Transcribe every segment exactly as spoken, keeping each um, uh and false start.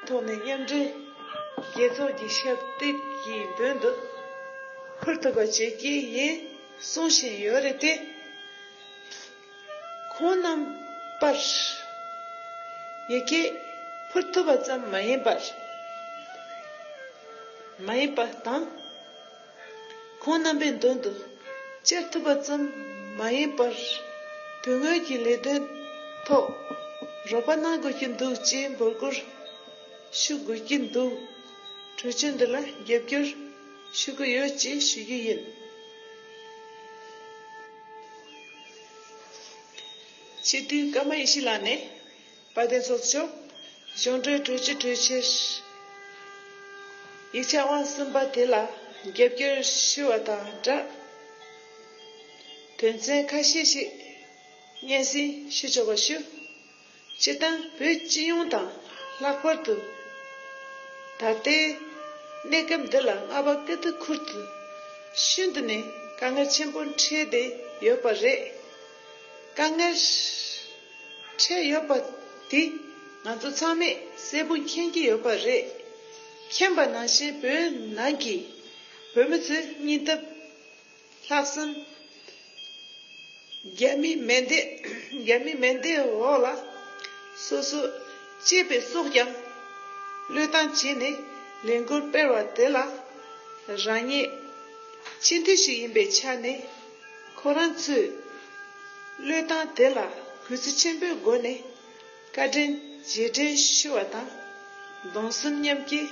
ཐོག་ནས་མཉམ་འབྲེལ་རྒྱལ་ཚོགས་ཀྱི་ཞབས་སྟེགས་ཀྱི་མདུན་དུ་འཕུར་ཐུབ་པ་བྱེད་ཀྱི་ཡིན་གསུང་བཞིན་ཡོད་རེད་དེ། ཁོང་རྣམ་པར་ཡ་གི་འཕུར་ཐུབ་པ་ཙམ་མ་ཡིན་པར་མ་ཡིན་པ་དང་། ཁོང་རྣམ་པའི་མདུན་དུ་བཅར་ཐུབ་པ་ཙམ་མ་ཡིན་པར། དོན་དངོས་ཀྱི་ལས་དོན་ཐོག་རོགས་པ་གནང་དགོས་ཀྱི་འདུག་ཅེས་འབོད་སྐུལ་ཞུ་དགོས་ཀྱི་འདུག་གྲོས་ཆོད་འདི་ལ་རྒྱབ་སྐྱོར་ཞུ་གི་ཡོད་ཅེས་ཞུ་རྒྱུ་ཡིན། སྤྱི་འཐུས་ཀརྨ་ཡེ་ཤེས་ལགས་ནས། དཔལ་ལྡན་ཚོགས་གཙོ་མཆོག་གཞུང་འབྲེལ་གྲོས་ཆོད་གྲོས་ཆོད་ཡིག་ཆ་དབང་གསུམ་པ་དེ་ལ་རྒྱབ་སྐྱོར་ཞུ་བ་དང་སྦྲགས། དོན་ཚན་ཁ་ཤས་ཤིག་སྙན་སེང་ཞུ་ཆོག་པ་ཞུ། སྤྱིར་བཏང་བོད་སྤྱི་ཡོངས་དང་ལྷག་པར་དུ་ད་ལྟའི་གནས་སྐབས་འདི་ལ་རྔ་བ་ཀིརྟི་ཁུལ་དུ་ཤིན་ཏུ་ནས་དཀའ་ངལ་ཆེན་པོ་འཕྲད་བསྡད་ཡོད་པ་རེད། དཀའ་ངལ་འཕྲད་ཡོད་པ་དེ་ང་ཚོ་ཚང་མས་གསལ་པོ་མཁྱེན་གྱི་ཡོད་པ་རེད། མཁྱེན་པ་ནང་བཞིན་བོད་ནང་གི་བོད་མི་ཚོའི་སྙིང་སྟོབས་ལྷག་བསམ། རྒྱ་མིའི་མེ་མདས་རྒྱ་མིའི་མེ་མདའི་འོག་ལ་སོ་སོ་གཅེས་པའི་སྲོག་ཀྱང་བློས་བཏང་བྱས་ནས་ལས་འགུལ་སྤེལ་བ་དེ་ལ་རང་ཉིད་སྤྱི་འཐུས་ཤིག་ཡིན་པའི་ཆ་ནས་ཁོ་རང་ཚོས་བློས་བཏང་དེ་ལ་གུས་བརྩི་ཆེན་པོའི་སྒོ་ནས་བཀའ་དྲིན་རྗེས་དྲན་ཞུ་བ་དང་གདུང་སེམས་མཉམ་སྐྱེད་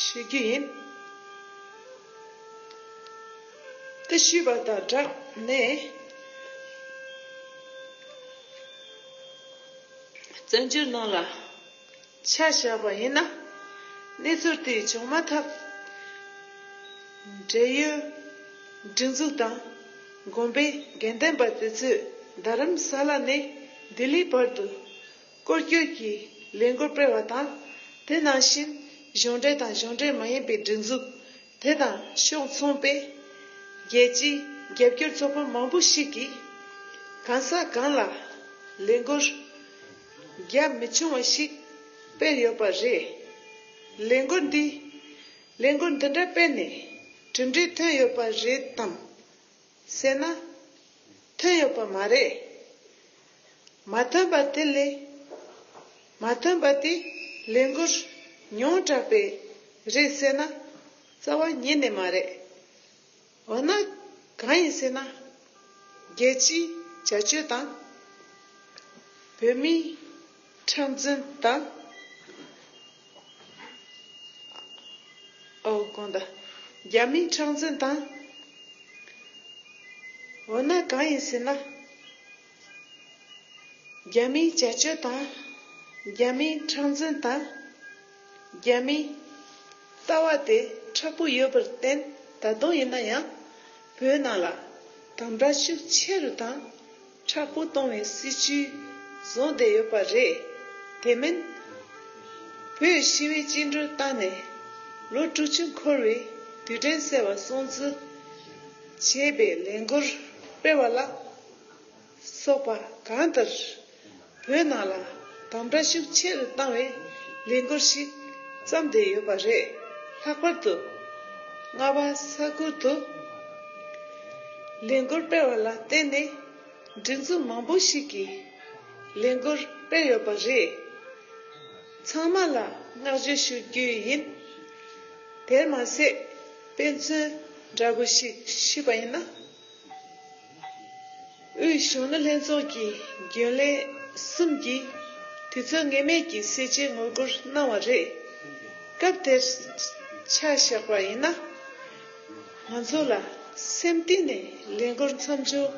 ཞུ་རྒྱུ་ཡིན། དེ་ཞུས་པ་དང་སྦྲགས་ནས་བཙན་བྱོལ་ནང་ལ་ཆ་བཞག་པ་ཡིན་ན་གནས་ཚུལ་དེ་བྱུང་མ་ཐག་འབྲེལ་ཡོད་སྒྲིག་འཛུགས་དང་དགོན་པའི་དགེ་འདུན་པ་དེ་ཚོས་རྡ་རམ་ས་ལ་ནས་ལྡི་ལིའི་བར་དུ་སྐོར་སྐྱོད་ཀྱི་ལས་འགུལ་སྤེལ་བ་དང་། དེ་ནང་བཞིན་གཞུང་འབྲེལ་དང་གཞུང་འབྲེལ་མ་ཡིན་པའི་སྒྲིག་འཛུགས་དེ་དང་ཕྱོགས་མཚུངས་པའི་རྒྱལ་སྤྱིའི་རྒྱབ་སྐྱོར་ཚོགས་པ་མང་པོ་ཞིག་གིས་གང་ས་གང་ལ་ལས་འགུལ་རྒྱ་མི་ཆུང་བ་ཞིག་སྤེལ་ཡོད་པ་རེད། ལས་འགུལ་འདི་ལས་འགུལ་འདི་འདྲ་སྤེལ་ནས་གྲུབ་འབྲས་ཐོན་ཡོད་པ་རེད་དམ། ཟེར་ན། ཐོན་ཡོད་པ་མ་རེད། མ་ཐོན་པ་དེ་ལས། མ་ཐོན་པ་དེ་ལས་འགུལ་ཉུང་དྲགས་པས་རེད་ཟེར་ན་རྩ་བ་ཉིད་ནས་མ་རེད། འོ་ན་གང་ཡིན་ཟེར་ན། རྒྱལ་སྤྱིའི་བྱ་སྤྱོད་དང་། བོད་མིའི་མཁྲེགས་འཛིན་དང་། ཨོ་དགོངས་དག་རྒྱ་མིའི་མཁྲེགས་འཛིན་དང་། འོ་ན་གང་ཡིན་ཟེར་ན། རྒྱ་མིའི་བྱ་སྤྱོད་དང་། རྒྱ་མིའི་མཁྲེགས་འཛིན་དང་། རྒྱ་མིའི་ལྟ་བ་དེ་མཁྲེགས་པོ་ཡོད་པར་བརྟེན་ད་དུང་ཡིན་ན་ཡང་བོད་ནང་ལ་དམ་དྲག་ཤུགས་ཆེ་རུ་དང་། མཁྲེགས་པོ་གཏོང་བའི་སྲིད་ཇུས་བཟུང་བསྡད་ཡོད་པ་རེད། དེ་མིན། བོད་ཞི་བའི་བཅིངས་འགྲོལ་བཏང་ནས་ལོ་དྲུག་ཅུ་འཁོར་བའི་དུས་དྲན་གསལ་བ་སྲུང་བརྩི་བྱེད་པའི་ལས་འགུལ་སྤེལ་བ་ལ་སོགས་པ་གང་ལྟར་བོད་ནང་ལ་དམ་དྲག་ཤུགས་ཆེ་རུ་བཏང་བའི་ལས་འགུལ་ཞིག་བརྩམས་བསྡད་ཡོད་པ་རེད། ལྷག་པར་དུ་རྔ་བ་ས་ཁུལ་དུ་ལས་འགུལ་སྤེལ་བ་ལ་བརྟེན་ནས། སྒྲིག་འཛུགས་མང་པོ་ཞིག་གིས་ལས་འགུལ་སྤེལ་ཡོད་པ་རེད། ཚང་མ་ལ་བསྔགས་བརྗོད་ཞུ་རྒྱུ་ཡིན། དེར་མ་ཟད་དཔེ་མཚོན་འདྲ་པོ་ཞིག་ཞུས་པ་ཡིན་ན། དབུས་གཞོན་ནུ་ལྷན་ཚོགས་ཀྱི་རྒྱུན་ལས་གསུམ་གྱིས་དུས་ཚོད་ངེས་མེད་ཀྱི་ཟས་བཅད་ངོ་རྒོལ་གནང་བ་རེད། སྐབས་དེར་ཆ་བཞག་པ་ཡིན་ན། ང་ཚོ་ལ་སེམས་གཏིང་ནས་ལས་འགུལ་མཚམས་འཇོག་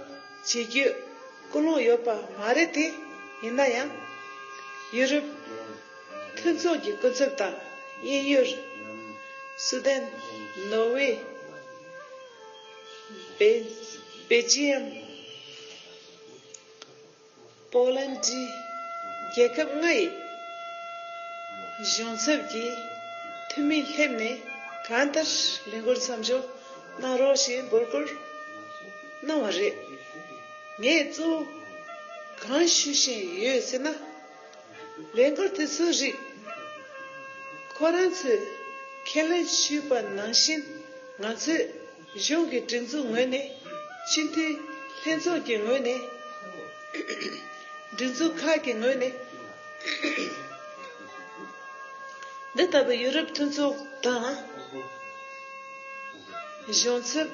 བྱེད་རྒྱུའི་ཀུན་སློང་ཡོད་པ་མ་རེད་དེ། ཡིན་ན་ཡང་། ཡུ་རོབ་མཐུན་ཚོགས་ཀྱི་སྐུ་ཚབ་དང་། དབྱིན་ཡུལ། སུའུ་ཏན། ནོར་ཝེ། སྦེལ་སྦེལ་ཇི་ཡམ། པོ་ལན་ཌི་རྒྱལ་ཁབ་ལྔ་ཡི་གཞུང་ཚབ་ཀྱི་འཐུས་མི་སླེབས་ནས་གང་ལྟར་ལས་འགུལ་མཚམས་འཇོག་གནང་རོགས་ཞེས་འབོད་སྐུལ་གནང་བ་རེད། ངས་གཙོ་བོ་གང་ཞུ་བཞིན་ཡོད་ཟེར་ན། ལས་འགུལ་དེ་ཚོའི་རིགས། ཁོ་རང་ཚོས་ཁས་ལེན་ཞུས་པ་ནང་བཞིན། ང་ཚོས་གཞུང་གི་སྒྲིག་འཛུགས་ངོས་ནས། སྤྱི་འཐུས་ལྷན་ཚོགས་ཀྱི་ངོས་ནས། སྒྲིག་འཛུགས་ཁག་གི་ངོས་ནས། འདི་ལྟ་བུའི་ཡུ་རོབ་མཐུན་ཚོགས་དང་། གཞུང་ཚབ་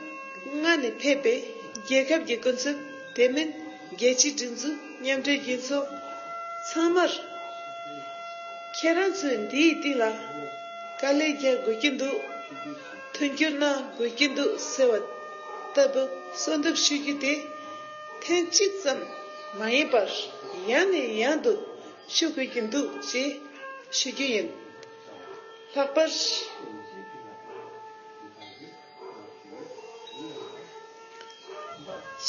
ལྔ་ནས་ཕེབས་པའི་རྒྱལ་ཁབ་ཀྱི་སྐུ་ཚབ། དེ་མིན་རྒྱལ་སྤྱིའི་སྒྲིག་འཛུགས། མཉམ་འབྲེལ་རྒྱལ་ཚོགས་ཚང་མར། ཁྱེད་རང་ཚོས་འདིའི་སྟེང་ལ་དཀའ་ལས་རྒྱག་དགོས་ཀྱི་འདུག་མཐུན་འགྱུར་གནང་དགོས་ཀྱི་འདུག་ཟེར་བ་ལྟ་བུ་གསོལ་འདེབས་ཞུ་རྒྱུ་དེ། ཐེངས་གཅིག་ཙམ་མ་ཡིན་པར། ཡང་ནས་ཡང་དུ་ཞུ་དགོས་ཀྱི་འདུག་ཅེས་ཞུ་རྒྱུ་ཡིན། ལྷག་པར།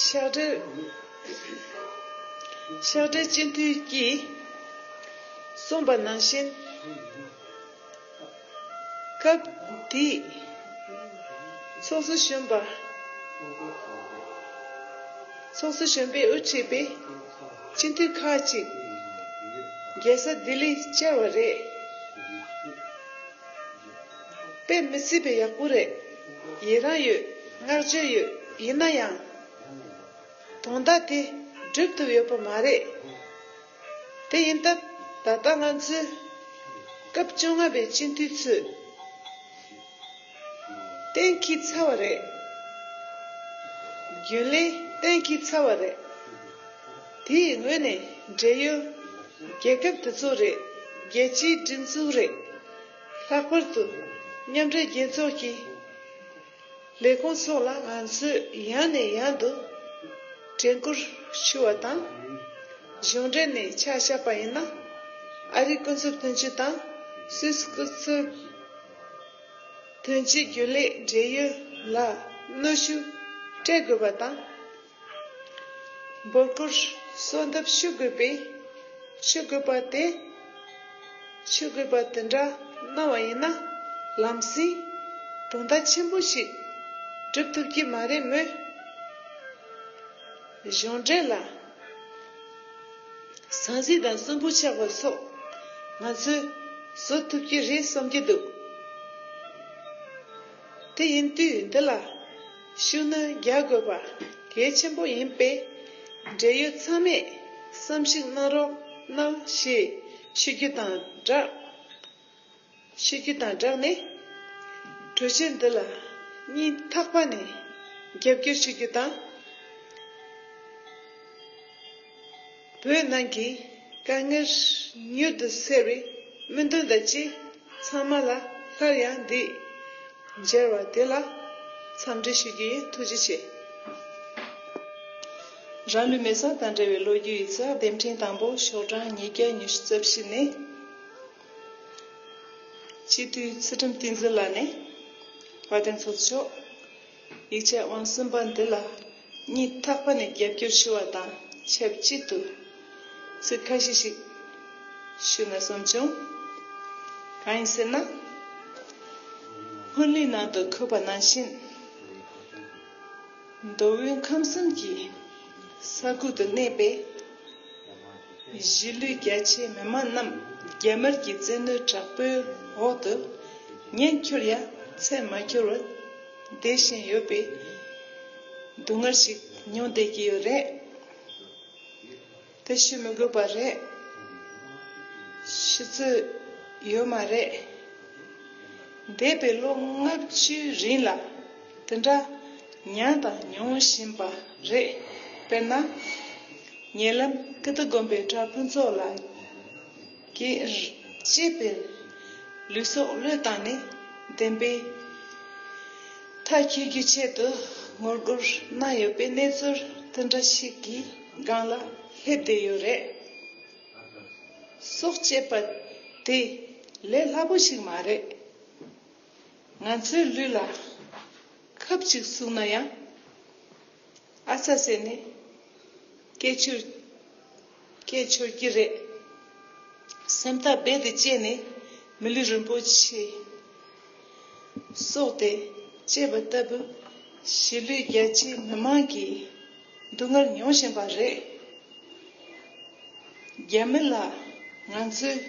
ཕྱག་སྦྲེལ། ཕྱག་སྦྲེལ་སྤྱི་འཐུས་ཀྱིས་གསུངས་པ་ནང་བཞིན། སྐབས་དེའི་ཚོགས་ཟུར་གཞོན་པ། ཚོགས་ཟུར་གཞོན་པས་དབུ་ཁྲིད་པའི་སྤྱི་འཐུས་ཁག་ཅིག་རྒྱལ་ས་ལྡི་ལི་བཅར་བ་རེད། དཔེ་མི་སྲིད་པའི་ཡག་པོ་རེད། ཡི་རང་ཡོད། བསྔགས་བརྗོད་ཡོད། ཡིན་ན་ཡང་། དོན་དག་དེ་འགྲུབ་ཐུབ་ཡོད་པ་མ་རེད། དེ་ཡིན་སྟབས། ད་ལྟ་ང་ཚོས་སྐབས་བཅོ་ལྔ་པའི་སྤྱི་འཐུས་ཚོས་གཏན་འཁེལ་ཚར་བ་རེད། རྒྱུན་ལས་གཏན་འཁེལ་ཚར་བ་རེད། དེའི་ངོས་ནས་འབྲེལ་ཡོད་རྒྱལ་ཁབ་དེ་ཚོ་རེད། རྒྱལ་སྤྱིའི་སྒྲིག་འཛུགས་རེད། ལྷག་པར་དུ་མཉམ་འབྲེལ་རྒྱལ་ཚོགས་ཀྱི་ལས་ཁུངས་སོགས་ལ་ང་ཚོས་ཡང་ནས་ཡང་དུ་དྲན་སྐུལ་ཞུ་བ་དང་། གཞུང་འབྲེལ་ནས་ཆ་བཞག་པ་ཡིན་ན། ཨ་རིའི་སྐུ་ཚབ་དོན་གཅོད་དང་སུད་སི་སྐུ་ཚབ་དོན་གཅོད་རྒྱུན་ལས་འབྲེལ་ཡོད་ལ་གནོན་ཤུགས་སྤྲད་དགོས་པ་དང་། འབོད་སྐུལ་གསོལ་འདེབས་ཞུ་དགོས་པའི། ཞུ་དགོས་པ་དེ། ཞུ་དགོས་པ་དེ་འདྲ་གནང་བ་ཡིན་ན། ལམ་སེང་དོན་དག་ཆེན་པོ་ཞིག་འགྲུབ་ཐུབ་ཀྱི་མ་རེད་མོད། གཞུང་འབྲེལ་ལ་ས་གཟིགས་དང་སུན་པོ་ཆགས་པ་སོགས་ང་ཚོས་བཟོ་ཐུབ་ཀྱི་རེད་བསམ་གྱི་འདུག་དེ་ཡིན་དུས་འདི་ལ་ཤུགས་སྣོན་རྒྱག་དགོས་པ་གལ་ཆེན་པོ་ཡིན་པས། འབྲེལ་ཡོད་ཚང་མས་བསམ་གཞིག་གནང་རོགས་གནང་ཞེས་ཞུ་རྒྱུ་དང་སྦྲགས། ཞུ་རྒྱུ་དང་སྦྲགས་ནས། གྲོས་ཆོད་འདི་ལ་སྙིང་ཐག་པ་ནས་རྒྱབ་སྐྱོར་ཞུ་རྒྱུ་དང་། བོད་ནང་གི་དཀའ་ངལ་མྱུར་དུ་སེལ་བའི་སྨོན་འདུན་དང་བཅས། ཚང་མ་ལ་སླར་ཡང་འདིར་མཇལ་བ་དེ་ལ་འཚམས་འདྲི་ཞུ་རྒྱུ་ཡིན། ཐུགས་རྗེ་ཆེ། རང་ལུས་མེ་སྲེག་དང་འབྲེལ་བའི་ལོ་རྒྱུས་ཡིག་ཚགས། དེབ་ཕྲེང་དང་པོ། ཤོག་གྲངས་ཉིས་བརྒྱ་ཉི་ཤུ་རྩ་བཞི་ནས། སྤྱི་འཐུས་ཚུལ་ཁྲིམས་བསྟན་འཛིན་ལགས་ནས། དཔལ་ལྡན་ཚོགས་གཙོ་མཆོག་ཡིག་ཆ་དབང་གསུམ་པ་འདི་ལ་སྙིང་ཐག་པ་ནས་རྒྱབ་སྐྱོར་ཞུ་བ་དང་ཆབས་ཅིག་ཏུ། ཚིག་ཁ་ཤས་ཤིག་ཞུ་ན་བསམ་བྱུང་། གང་ཡིན་ཟེར་ན། སྔོན་གླེང་ནང་དུ་འཁོད་པ་ནང་བཞིན། མདོ་དབུས་ཁམས་གསུམ་གྱི་ས་ཁུལ་དུ་གནས་པའི་གཞིས་ལུས་རྒྱ་ཆེའི་མི་མང་རྣམས་རྒྱ་དམར་གྱི་བཙན་གནོན་དྲག་པོའི་འོག་ཏུ་ཉིན་འཁྱོལ་ཡང་མཚན་མ་འཁྱོལ་བར་བསྡད་བཞིན་ཡོད་པའི་སྡུག་བསྔལ་ཞིག་མྱོང་བསྡད་ཀྱི་ཡོད་རེད། དེ་ཞུ་མི་དགོས་པ་རེད། ཞུ་རྩིས་ཡོད་མ་རེད། འདས་པའི་ལོ་ལྔ་བཅུའི་རིང་ལ་དེ་འདྲ་མྱངས་དང་མྱོང་བཞིན་པ་རེད། དཔེར་ན། ཉེ་ལམ་ཀིརྟི་དགོན་པའི་གྲྭ་ཕུན་ཚོགས་ལགས་ཀྱིས་གཅེས་པའི་ལུས་སྲོག་བློས་བཏང་ནས་བདེན་པའི་མཐའ་འཁྱོལ་རྒྱུའི་ཆེད་དུ་ངོ་རྒོལ་གནང་ཡོད་པའི་གནས་ཚུལ་དེ་འདྲ་ཞིག་གི་སྒང་ལ་སླེབས་བསྡད་ཡོད་རེད། སྲོག་བཅད་པ་དེ་ལས་སླ་པོ་ཞིག་མ་རེད། ང་ཚོའི་ལུས་ལ་ཁབ་ཅིག་ཟུག་ན་ཡང་། ཨ་ཚ་ཟེར་ནས་སྐད་ཆུ་སྐད་ཆོད་ཀྱི་རེད། སེམས་ཐག་རྦད་དེ་བཅད་ནས་མི་ལུས་རིན་པོ་ཆེ་སྲོག་དེ་བཅད་པ་ལྟ་བུ་གཞིས་ལུས་རྒྱ་ཆེའི་མི་མང་གིས་སྡུག་བསྔལ་མྱོང་བཞིན་པ་རེད། རྒྱ་མི་ལ་ང་ཚོས་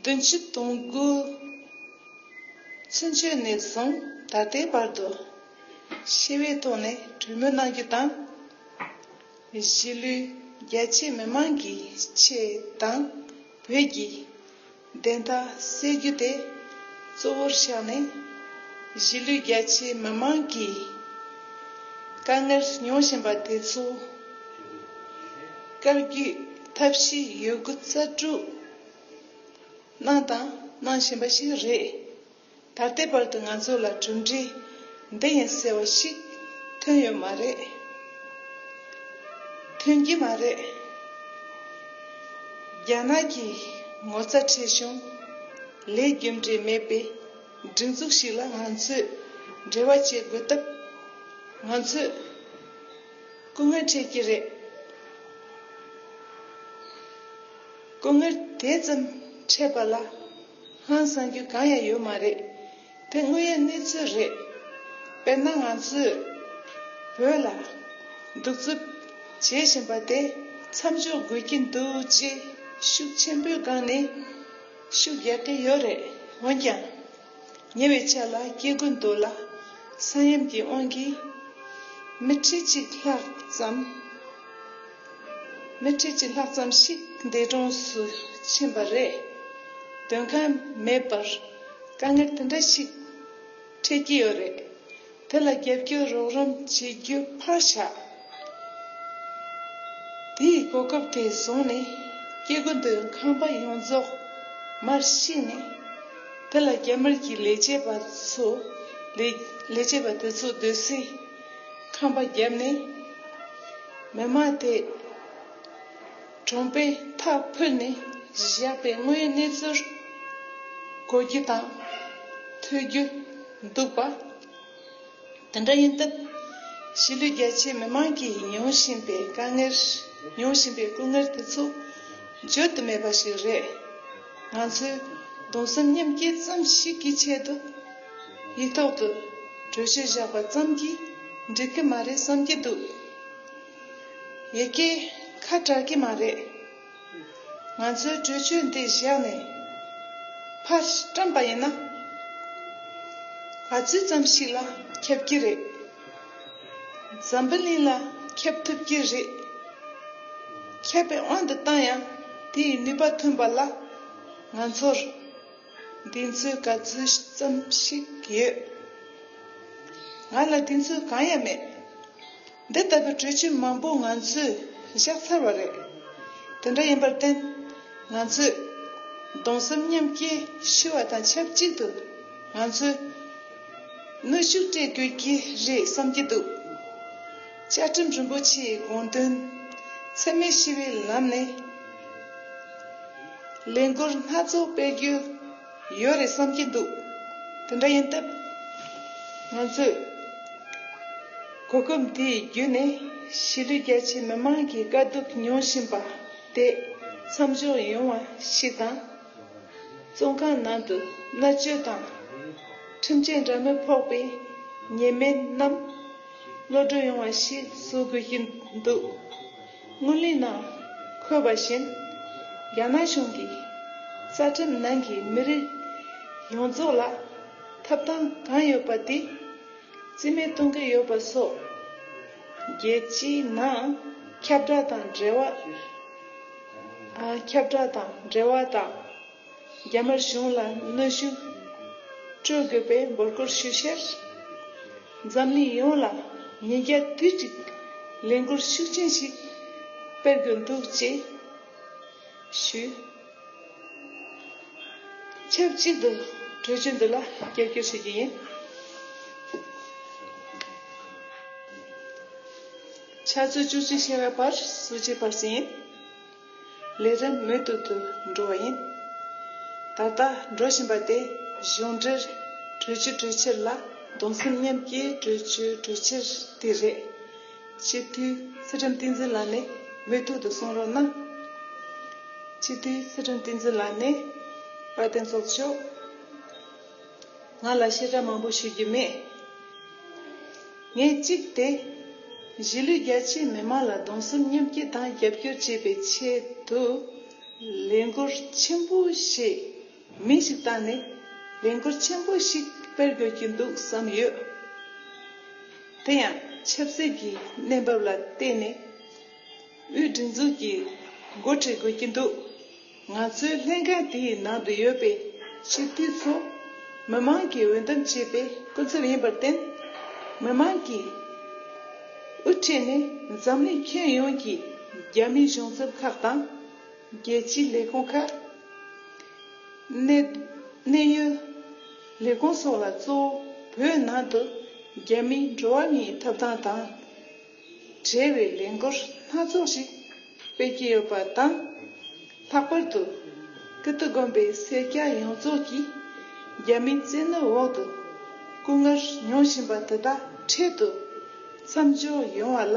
བདུན་ཅུ་དོན་དགུ། ཚུན་ཆོད་ནས་བཟུང་ད་ལྟའི་བར་དུ་ཞི་བའི་ཐོག་ནས་གྲོས་མོལ་གནང་རྒྱུ་དང་། གཞིས་ལུས་རྒྱ་ཆེའི་མི་མང་གི་ཆེད་དང་བོད་ཀྱི་བདེན་མཐའ་གསལ་རྒྱུ་དེ་གཙོ་བོར་བཞག་ནས། གཞིས་ལུས་རྒྱ་ཆེའི་མི་མང་གིས་དཀའ་ངལ་མྱོང་བཞིན་པ་དེ་ཚོ་བཀག་རྒྱུའི་ཐབས་ཤེས་ཡོད་རྒུ་རྩལ་སྤྲུགས་གནང་དང་གནང་བཞིན་པ་ཞིག་རེད། ད་ལྟའི་བར་དུ་ང་ཚོ་ལ་གྲུབ་འབྲས་འདི་ཡིན་ཟེར་བ་ཞིག་ཐོན་ཡོད་མ་རེད། ཐོན་གྱི་མ་རེད། རྒྱ་ནག་གི་ངོ་ཚ་ཁྲེལ་གཞུང་ལས་རྒྱུ་འབྲས་མེད་པའི་སྒྲིག་འཛུགས་ཤིག་ལ་ང་ཚོས་འབྲེལ་བ་བྱེད་དགོས་སྟབས། ང་ཚོས་སྐུ་ངལ་འཕྲད་ཀྱི་རེད། སྐུ་ངལ་དེ་ཙམ་འཕྲད་པ་ལ་ཧང་སང་རྒྱུ་གང་ཡང་ཡོད་མ་རེད། དེ་དངོས་ཡོད་གནས་ཚུལ་རེད། དཔེར་ན་ང་ཚོས་བོད་ལ་གདུག་རྩུབ་བྱེད་བཞིན་པ་དེ་མཚམས་འཇོག་དགོས་ཀྱི་འདུག་ཅེས་ཤུགས་ཆེན་པོའི་སྒང་ནས་ཤུགས་རྒྱག་གི་ཡོད་རེད། འོན་ཀྱང་། ཉེ་བའི་ཆར་ལ་སྐྱེ་དགུ་མདོ་ལ་ས་ཡོམ་གྱི་དབང་གིས་མི་ཁྲི་གཅིག་ལྷག་ཙམ། མི་ཁྲི་གཅིག་ལྷག་ཙམ་ཞིག་འདས་གྲོངས་སུ་ཕྱིན་པ་རེད། སྡོད་མཁན་མེད་པར་དཀའ་ངལ་དེ་འདྲ་ཞིག་འཕྲད་ཀྱི་ཡོད་རེད། དེ་ལ་རྒྱབ་སྐྱོར་རོགས་རམ་བྱེད་རྒྱུ་ཕར་བཞག་དེའི་གོ་སྐབས་དེ་བཟུང་ནས་སྐྱེ་དགུ་མདོའི་ཁང་པ་ཡོངས་རྫོགས་མར་བཤིག་ནས། དེ་ལ་རྒྱ་དམར་གྱི་ལས་བྱེད་པ་ཚོ་ལས་ལས་བྱེད་པ་དེ་ཚོ་སྡོད་སའི་ཁང་པ་བརྒྱབ་ནས། མི་མང་དེ་གྲོང་པའི་མཐའ་ཕུད་ནས་བཞག་པའི་དངོས་ཡོད་གནས་ཚུལ་གོ་རྒྱུ་དང་ཐོས་རྒྱུ་འདུག་པ། དེ་འདྲ་ཡིན་སྟབས། གཞིས་ལུས་རྒྱ་ཆེའི་མི་མང་གིས་མྱོང་བཞིན་པའི་དཀའ་ངལ། མྱོང་བཞིན་པའི་སྐུ་ངལ་དེ་ཚོ་བརྗོད་དུ་མེད་པ་ཞིག་རེད། ང་ཚོས་གདུང་སེམས་མཉམ་སྐྱེད་ཙམ་ཞིག་གི་ཆེད་དུ་ཡིག་ཐོག་ཏུ་གྲོས་ཆོད་བཞག་པ་ཙམ་གྱིས་འགྲིག་གི་མ་རེད་བསམ་གྱི་འདུག་ཡ་གིའི་ཁ་གྲག་གི་མ་རེད། ང་ཚོའི་གྲོས་ཆོད་འདི་བཞག་ནས་ཕར་བཀྲམ་པ་ཡིན་ན། ག་ཚོད་ཙམ་ཞིག་ལ་ཁྱབ་ཀྱི་རེད། འཛམ་བུ་གླིང་ལ་ཁྱབ་ཐུབ་ཀྱི་རེད། ཁྱབ་པའི་དབང་དུ་བཏང་ཡང་དེའི་ནུས་པ་ཐོན་པ་ལ་ང་ཚོར་གདེང་ཚོད་ག་ཚོད་ཙམ་ཞིག་ཡོད། ང་ལ་གདེང་ཚོད་གང་ཡང་མེད། འདི་ལྟ་བུའི་གྲོས་ཆོད་མང་པོ་ང་ཚོས་བཞག་ཚར་བ་རེད། དེ་འདྲ་ཡིན་པར་བརྟེན། ང་ཚོས་གདུང་སེམས་མཉམ་སྐྱེད་ཞུ་བ་དང་ཆབས་ཅིག་ཏུ། ང་ཚོས་གནོན་ཤུགས་སྤྲད་དགོས་ཀྱི་རེད་བསམ་གྱི་འདུག་བཅའ་ཁྲིམས་རིན་པོ་ཆེའི་དགོངས་དོན་འཚེ་མེད་ཞི་བའི་ལམ་ནས་ལས་འགུལ་སྣ་ཚོགས་སྤེལ་རྒྱུ་ཡོད་རེད་བསམ་གྱི་འདུག་དེ་འདྲ་ཡིན་སྟབས། ང་ཚོས་གོ་སྐབས་འདི་བརྒྱུད་ནས་གཞིས་ལུས་རྒྱ་ཆེའི་མི་མང་གི་དཀའ་སྡུག་མྱོང་བཞིན་པ་དེ་མཚམས་འཇོག་ཡོང་བ་ཞིག་དང་། བཙོན་ཁང་ནང་དུ་མནར་གཅོད་དང་ཁྲིམས་ཆད་འདྲ་མིན་ཕོག་པའི་ཉེས་མེད་རྣམས་གློད་གྲོལ་ཡོང་བ་ཞིག་བཟོ་དགོས་ཀྱི་འདུག་སྔོན་གླེང་ནང་འཁོད་པ་བཞིན། རྒྱ་ནག་གཞུང་གིས་རྩ་ཁྲིམས་ནང་གི་མི་རིགས་ཡོངས་རྫོགས་ལ་ཐོབ་ཐང་གང་ཡོད་པ་དེ། རྩིས་མེད་གཏོང་གི་ཡོད་པ་སོགས། རྒྱལ་སྤྱིའི་ནང་ཁྱབ་བསྒྲགས་དང་འབྲེལ་བ། ཨ། ཁྱབ་བསྒྲགས་དང་འབྲེལ་བ་དང་། རྒྱ་དམར་གཞུང་ལ་གནོན་ཤུགས་སྤྲོད་དགོས་པའི་འབོད་སྐུལ་ཞུ་ཕྱིར། འཛམ་གླིང་ཡོངས་ལ་ཉིས་བརྒྱ་དུས་གཅིག་ལས་འགུལ་ཤུགས་ཆེན་ཞིག་སྤེལ་དགོས་འདུག་ཅེས་ཞུས། ཆབས་ཅིག་ཏུ་གྲོས་ཆོད་འདི་ལ་རྒྱབ་སྐྱོར་ཞུ་རྒྱུ་ཡིན། ཕྱག་ཚོད་བཅུ་གཅིག་ཤར་བར་སུ་ཅི་བར་ཟིན། ལས་རིམ་མུ་མཐུད་དུ་འགྲོ་བ་ཡིན། ད་ལྟ་འགྲོ་བཞིན་པ་དེ་གཞུང་འབྲེལ་གྲོས་ཆོད་གྲོས་འཆར་ལ་གདུང་སེམས་མཉམ་སྐྱེའི་གྲོས་ཆོད་གྲོས་འཆར་དེ་རེད། སྤྱི་འཐུས་ཚུལ་ཁྲིམས་བསྟན་འཛིན་ལགས་ནས་མུ་མཐུད་དུ་གསུང་རོགས་གནང་། སྤྱི་འཐུས་ཚུལ་ཁྲིམས་བསྟན་འཛིན་ལགས་ནས། དཔལ་ལྡན་ཚོགས་གཙོ། ང་ལ་བཤད་གྲྭ་མང་པོ་ཞུ་རྒྱུ་མེད། ངས་གཅིག་དེ། གཞིས་ལུས་རྒྱ་ཆེའི་མི་མང་ལ་གདུང་སེམས་མཉམ་སྐྱེད་དང་རྒྱབ་སྐྱོར་བྱེད་པའི་ཆེད་དུ། ལས་འགུལ་ཆེན་པོ་ཞིག་ མི་ཞིག་བཏང་ནས་ལས་འགུལ་ཆེན་པོ་ཞིག་སྤེལ་དགོས་ཀྱི་འདུག་བསམ་ཡོད། དེ་ཡང་ཆབ་སྲིད་ཀྱི་གནས་བབ་ལ་བལྟས་ནས། དབུས་སྒྲིག་འཛུགས་ཀྱིས་འགོ་ཁྲིད་དགོས་ཀྱི་འདུག་ང་ཚོའི་ལྷན་ཁང་དེའི་ནང་དུ་ཡོད་པའི་སྤྱི་འཐུས་ཚོ་མི་མང་གིས་འོས་འདེམས་བྱས་པའི་སྐུ་ཚབ་ཡིན་པར་བརྟེན། མི་མང་གིས་དབུ་ཁྲིད་ནས་འཛམ་གླིང་ཁྱོན་ཡོངས་ཀྱི་རྒྱ་མིའི་གཞུང་ཚབ་ཁག་དང་། རྒྱལ་སྤྱིའི་ལས་ཁུངས་ཁག་གནད་གནད་ཡོད་ལས་ཁུངས་སོགས་ལ། གཙོ་བོ་བོད་ནང་དུ་རྒྱ་མིའི་འགྲོ་བ་མིའི་ཐོབ་ཐང་དང་འབྲེལ་བའི་ལས་འགུལ་སྣ་ཚོགས་ཤིག་སྤེལ་གྱི་ཡོད་པ་དང་། ལྷག་པར་དུ་ཀིརྟི་དགོན་པའི་སེར་སྐྱ་ཡོངས་རྫོགས་ཀྱིས་རྒྱ་མིའི་བཙན་གནོན་འོག་ཏུ་སྐུ་ངལ་མྱོང་བཞིན་པ་དེ་དག་འཕྲལ་དུ་མཚམས་འཇོག་ཡོང་བ་ལ།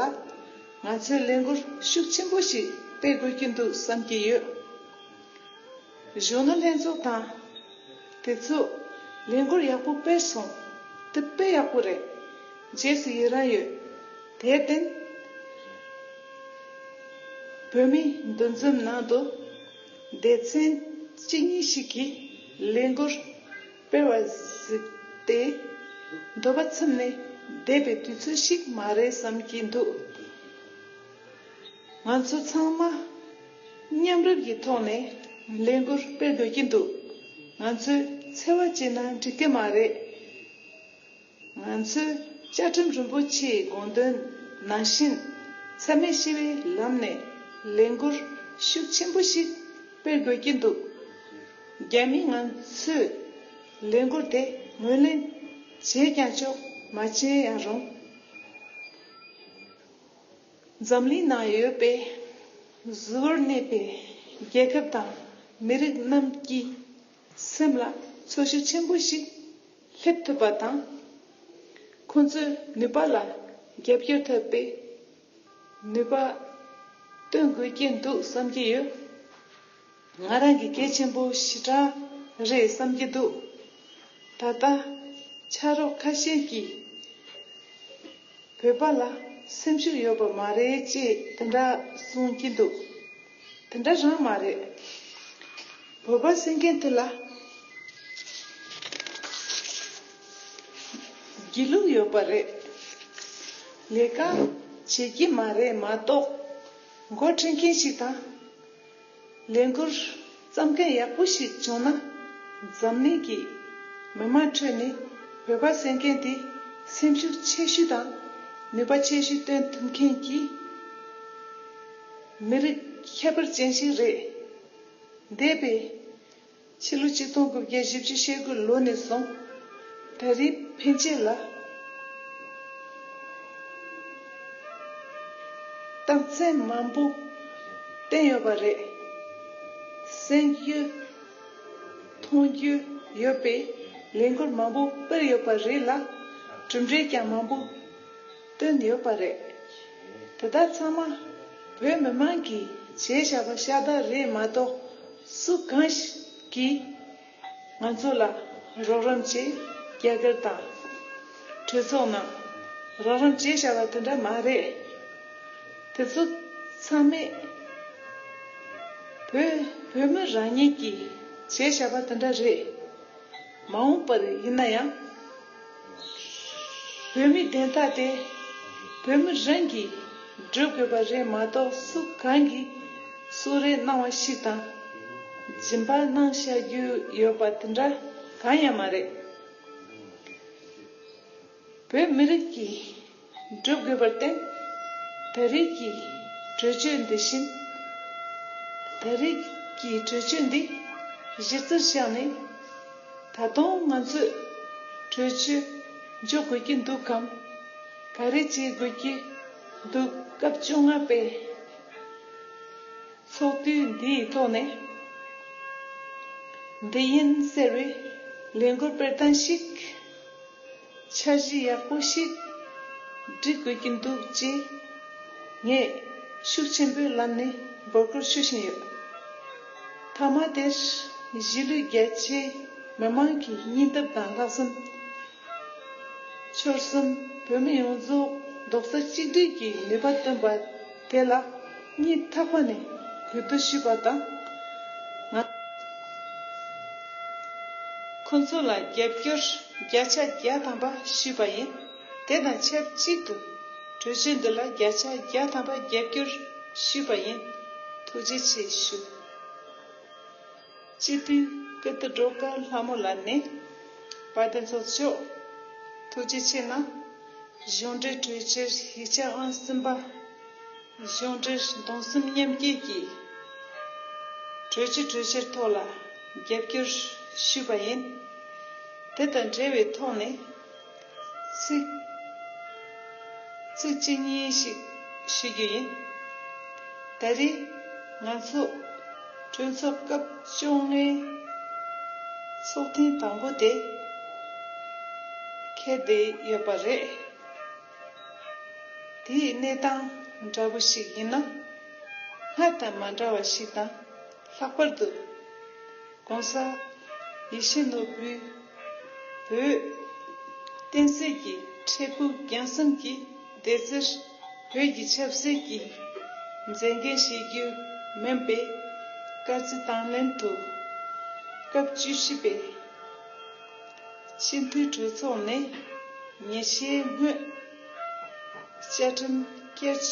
ང་ཚོས་ལས་འགུལ་ཤུགས་ཆེན་པོ་ཞིག་སྤེལ་དགོས་ཀྱི་འདུག་བསམ་གྱི་ཡོད། གཞོན་ནུ་ལྷན་ཚོགས་དང་། དེ་ཚོས་ལས་འགུལ་ཡག་པོ་སྤེལ་སོང་། དེ་དཔེ་ཡག་པོ་རེད། རྗེས་སུ་ཡི་རང་ཡོད། དེར་བརྟེན། བོད་མིའི་འདུ་འཛོམས་ནང་དུ་སྡེ་ཚན་གཅིག་གཉིས་ཤིག་གིས་ལས་འགུལ་སྤེལ་བ་གཟིགས་ཏེ། འདོད་པ་ཚིམས་ནས་བསྡད་པའི་དུས་ཚོད་ཞིག་མ་རེད་བསམ་གྱི་འདུག་ང་ཚོ་ཚང་མ་མཉམ་རུབ་ཀྱི་ཐོག་ནས་ལས་འགུལ་སྤེལ་དགོས་ཀྱི་འདུག་ང་ཚོས་འཚེ་བ་བྱས་ན་འགྲིག་གི་མ་རེད། ང་ཚོས་བཅའ་ཁྲིམས་རིན་པོ་ཆེའི་དགོངས་དོན་ནང་བཞིན། འཚེ་མེད་ཞི་བའི་ལམ་ནས་ལས་འགུལ་ཤུགས་ཆེན་པོ་ཞིག་སྤེལ་དགོས་ཀྱི་འདུག་རྒྱ་མིས་ང་ཚོའི་ལས་འགུལ་དེ་ངོས་ལེན་བྱས་ཀྱང་ཆོག་མ་བྱས་ཡང་རུང་། འཛམ་གླིང་ནང་ཡོད་པའི་གཟུ་བོར་གནས་པའི་རྒྱལ་ཁབ་དང་མི་རིགས་རྣམས་ཀྱི་སེམས་ལ་ཚོར་ཤུགས་ཆེན་པོ་ཞིག་སླེབས་ཐུབ་པ་དང་། ཁོང་ཚོའི་ནུས་པ་ལ་རྒྱབ་སྐྱོར་ཐུབ་པའི་ནུས་པ་སྟོན་དགོས་ཀྱི་འདུག་བསམ་གྱི་ཡོད། ང་རང་གི་གལ་ཆེན་པོ་ཞེ་དྲག་རེད་བསམ་གྱི་འདུག་ད་ལྟ་ཕྱག་རོགས་ཁ་ཤས་ཀྱིས་བོད་པ་ལ་སེམས་ཤུགས་ཡོད་པ་མ་རེད་ཅེས་དེ་འདྲ་གསུང་གི་འདུག་དེ་འདྲ་རང་མ་རེད། བོད་པ་ཟེར་མཁན་དེ་ལ་སྒྱིད་ལུག་ཡོད་པ་རེད། ལས་ཀ་བྱེད་ཀྱི་མ་རེད་མ་གཏོགས། འགོ་ཁྲིད་མཁན་ཞིག་དང་། ལས་འགུལ་བརྩམས་མཁན་ཡག་པོ་ཞིག་བྱུང་ན། འཛམ་གླིང་གི་མི་མང་ཁྲོད་ནས་བོད་པ་ཟེར་མཁན་དེ་སེམས་ཤུགས་ཆེ་ཤོས་དང་ནུས་པ་ཆེ་ཤོས་སྟོན་ཐུབ་མཁན་གྱི་མི་རིགས་ཁྱད་པར་ཅན་ཞིག་རེད། འདས་པའི་ཕྱི་ལོ་ཆིག་སྟོང་དགུ་བརྒྱ་བཞི་བཅུ་ཞེ་དགུ་ལོ་ནས་བཟུང་། ད་རེས་ཕན་ཆད་ལ་རྟགས་མཚན་མང་པོ་བསྟན་ཡོད་པ་རེད། གསན་རྒྱུ་མཐོང་རྒྱུ་ཡོད་པའི་ལས་འགུལ་མང་པོ་སྤེལ་ཡོད་པ་རེད་ལ། གྲུབ་འབྲས་ཀྱང་མང་པོ་བཏོན་ཡོད་པ་རེད། དེ་དག་ཚང་མ་བོད་མི་མང་གིས་བྱས་བཞག་པ་ཤ་སྟག་རེད་མ་གཏོགས། སུ་གང་ཞིག་གིས་ང་ཚོ་ལ་རོགས་རམ་བྱས། རྒྱ་གར་དང་གྲོས་ཚོགས་ནང་རོགས་རམ་བྱས་བཞག་པ་དེ་འདྲ་མ་རེད། དེ་ཚོ་ཚང་མས་བོད་བོད་མི་རང་ཉིད་ཀྱིས་བྱས་བཞག་པ་དེ་འདྲ་རེད། མ་འོངས་པར་ཡིན་ན་ཡང་། བོད་མིའི་བདེན་མཐའ་དེ་བོད་མི་རང་གིས་སྒྲུབ་དགོས་པ་རེད་མ་གཏོགས། སུ་གང་གིས་གསོལ་རས་གནང་བ་ཞིག་དང་། སྦྱིན་པ་གནང་བཞག་རྒྱུ་ཡོད་པ་དེ་འདྲ་གང་ཡང་མ་རེད། བོད་མི་རིགས་ཀྱིས་སྒྲུབ་དགོས་པར་བརྟེན། ད་རེས་ཀྱི་གྲོས་ཆོད་འདི་བཞིན། ད་རེས་ཀྱི་གྲོས་ཆོད་འདི་གཞི་རྩར་བཞག་ནས། ད་དུང་ང་ཚོས་གྲོས་ཆོད་འཇོག་དགོས་ཀྱི་འདུག་གམ། ག་རེ་བྱེད་དགོས་ཀྱི་འདུག་སྐབས་བཅོ་ལྔ་པའི་ཚོགས་དུས་འདིའི་ཐོག་ནས། འདི་ཡིན་ཟེར་བའི་ལས་འགུལ་སྤེལ་སྟངས་ཤིག་འཆར་གཞི་ཡག་པོ་ཞིག་སྒྲིག་དགོས་ཀྱི་འདུག་ཅེས་ངས་ཤུགས་ཆེན་པོའི་ལམ་ནས་འབོད་སྐུལ་ཞུ་བཞིན་ཡོད། མཐའ་མ་དེར་གཞིས་ལུས་རྒྱ་ཆེའི་མི་མང་གི་སྙིང་སྟོབས་དང་ལྷག་བསམ། ཆོལ་གསུམ་བོད་མི་ཡོངས་རྫོགས་རྡོག་རྩ་གཅིག་སྒྲིལ་གྱིས་ནུས་པ་བཏོན་པ་དེ་ལ་སྙིང་ཐག་པ་ནས་གུས་བཏུད་ཞུས་པ་དང་། ང་ ཁོང་ཚོ་ལ་རྒྱབ་སྐྱོར་བརྒྱ་ཆ་བརྒྱ་ཐམ་པ་ཞུས་པ་ཡིན། དེ་དང་ཆབས་ཅིག་ཏུ་གྲོས་ཆོད་འདི་ལ་བརྒྱ་ཆ་བརྒྱ་ཐམ་པ་རྒྱབ་སྐྱོར་ཞུས་པ་ཡིན། ཐུགས་རྗེ་ཆེ་ཞུ། སྤྱི་འཐུས་ཀིརྟི་སྒྲོལ་དཀར་ལྷ་མོ་ལགས་ནས། དཔལ་ལྡན་ཚོགས་གཙོ་མཆོག་ཐུགས་རྗེ་ཆེ་གནང་། གཞུང་འབྲེལ་གྲོས་ཆོད་ཡིག་ཆ་ཨང་གསུམ་པ། གཞུང་འབྲེལ་གདུང་སེམས་མཉམ་སྐྱེད་ཀྱི་གྲོས་ཆོད་གྲོས་ཆོད་ཐོག་ལ་རྒྱབ་སྐྱོར་ཞུས་པ་ཡིན། དེ་དང་འབྲེལ་བའི་ཐོག་ནས་ཚིག་ཚིག་གཅིག་གཉིས་ཤིག་ཞུ་རྒྱུ་ཡིན། ད་རེས་ང་ཚོ་གྲོས་ཚོགས་སྐབས་བཅོ་ལྔའི་ཚོགས་ཐེངས་དང་པོ་དེ་འཁེལ་བསྡད་ཡོད་པ་རེད། དེའི་གནས་སྟངས་འདྲ་པོ་ཞིག་ཡིན་ན། སྔར་དང་མ་འདྲ་བ་ཞིག་དང་། ལྷག་པར་དུ་༸གོང་ས་ཡིད་བཞིན་ནོར་བུའི་བོད་བསྟན་སྲིད་ཀྱི་འཕྲལ་ཕུགས་རྒྱང་གསུམ་གྱི་བདེ་རྩར་བོད་ཀྱི་ཆབ་སྲིད་ཀྱི་མཛད་འགན་བཞེས་རྒྱུ་མིན་པའི་སྐར་རྩིས་དང་ལེན་དུ། སྐབས་བཅུ་བཞི་པའི་སྤྱི་འཐུས་གྲོས་ཚོགས་ནས་ཉེ་ཆར་སྔོན་བཅའ་ཁྲིམས་བསྐྱར་བཅོས་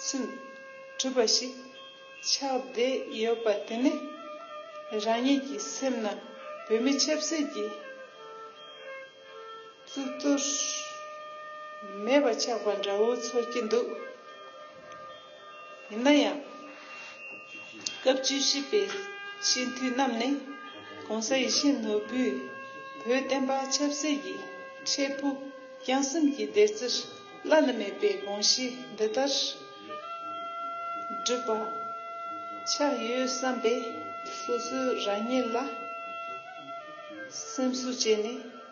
ཚུན་གྲུབ་པ་ཞིག་ཆགས་བསྡད་ཡོད་པ་དེ་ནི། རང་ཉིད་ཀྱི་སེམས་ནང་བོད་མི་ཆབ་སྲིད་ཀྱི་གཙུག་ཏོར་མེད་པ་ཆགས་པ་འདྲ་བོ་ཚོར་གྱི་འདུག་ཡིན་ན་ཡང་། སྐབས་བཅུ་བཞི་པའི་སྤྱི་འཐུས་རྣམས་ནས་༸གོང་ས་ཡིད་བཞིན་ནོར་བུས་བོད་བསྟན་པ་ཆབ་སྲིད་ཀྱི་འཕྲལ་ཕུགས་རྒྱང་གསུམ་གྱི་བདེ་རྩར་བླ་ན་མེད་པའི་དགོངས་གཞི་འདི་ལྟར་བསྒྲུབས་པ་ཆགས་ཡོད་བསམ་པས། སོ་སོའི་རང་ཉིད་ལ་སེམས་གསོ་བྱས་ནས་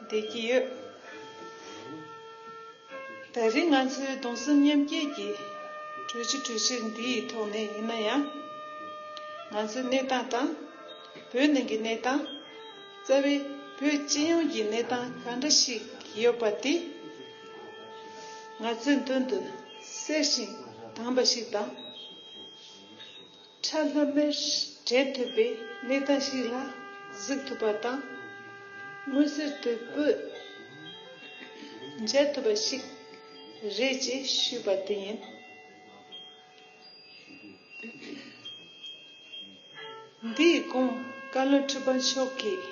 བསྡད་ཀྱི་ཡོད། ད་རེས་ང་ཚོའི་གདུང་སེམས་མཉམ་སྐྱེད་ཀྱི་གྲོས་ཆོད་གྲོས་ཆོད་འདིའི་ཐོག་ནས་ཡིན་ན་ཡང་། ང་ཚོའི་གནས་སྟངས་དང་། བོད་ནང་གི་གནས་སྟངས། རྩ་བའི་བོད་སྤྱི་ཡོངས་ཀྱི་གནས་སྟངས་ག་འདྲ་ཞིག་ཡོད་པ་དེ་ང་ཚོའི་མདུན་དུ་གསལ་ཞིང་དྭངས་པ་ཞིག་དང་། ཁྲ་ལྷམ་མེར་དྲན་ཐུབ་པའི་གནས་སྟངས་ཤིག་ལ་གཟིགས་ཐུབ་པ་དང་། མངོན་གསལ་དོད་པོས་མཇལ་ཐུབ་པ་ཞིག་རེད་ཅེས་ཞུས་པ་དེ་ཡིན། འདིའི་གོང་བཀའ་བློན་ཁྲི་པ་མཆོག་གིས་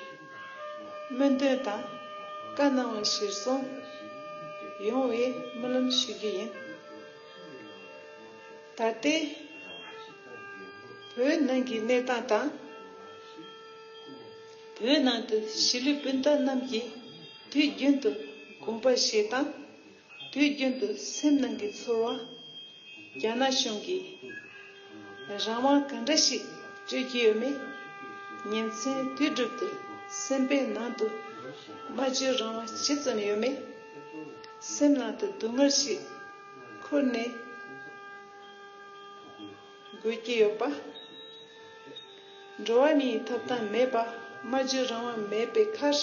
སྨོན་འདུན་དང་བཀའ་གནང་བ་གཞིར་བཟུང་ཡོང་བའི་སྨོན་ལམ་ཞུ་རྒྱུ་ཡིན། ད་ལྟའི་བོད་ནང་གི་གནས་སྟངས་དང་། བོད་ནང་དུ་གཞིས་ལུས་སྤུན་ཟླ་རྣམས་ཀྱིས་དུས་རྒྱུན་དུ་དགོངས་པ་བཞེས་སྟངས། དུས་རྒྱུན་དུ་སེམས་ནང་གི་ཚོར་བ། རྒྱ་ནག་གཞུང་གིས་རང་དབང་ག་འདྲ་ཞིག་སྤྲོད་ཀྱི་ཡོད་མེད། ཉིན་མཚན་དུས་དྲུག་ཏུ་སེམས་པའི་ནང་དུ་སྨྲ་བརྗོད་རང་དབང་ཇི་ཙམ་ཡོད་མེད། སེམས་ནང་དུ་སྡུག་བསྔལ་ཞིག་འཁུར་ནས་དགོས་ཀྱི་ཡོད་པ། འགྲོ་བ་མིའི་ཐོབ་ཐང་མེད་པ། སྨྲ་བརྗོད་རང་དབང་མེད་པའི་ཁར།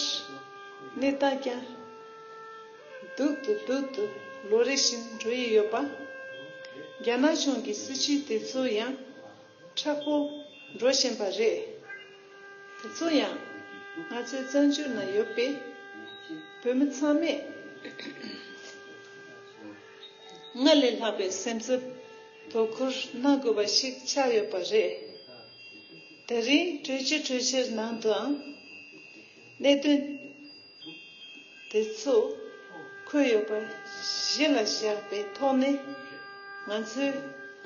གནས་སྟངས་ཀྱང་སྡུག་ཏུ་སྡུག་ཏུ་ལོ་རེ་བཞིན་འགྲོ་ཡི་ཡོད་པ། རྒྱ་ནག་གཞུང་གི་སྲིད་བྱུས་དེ་ཚོ་ཡང་མཁྲེགས་པོ་འགྲོ་བཞིན་པ་རེད། དེ་ཚོ་ཡང་ང་ཚོའི་བཙན་བྱོལ་ནང་ཡོད་པའི་བོད་མི་ཚང་མས་སྔར་ལས་ལྷག་པའི་སེམས་འཚབ་དོ་ཁུར་གནང་དགོས་པ་ཞིག་ཆགས་ཡོད་པ་རེད། དེ་རིང་གྲོས་ཆོད་གྲོས་ཆོད་ནང་དུའང་གནད་དོན་དེ་ཚོ་འཁོད་ཡོད་པ་གཞི་ལ་བཞག་པའི་ཐོག་ནས། ང་ཚོའི་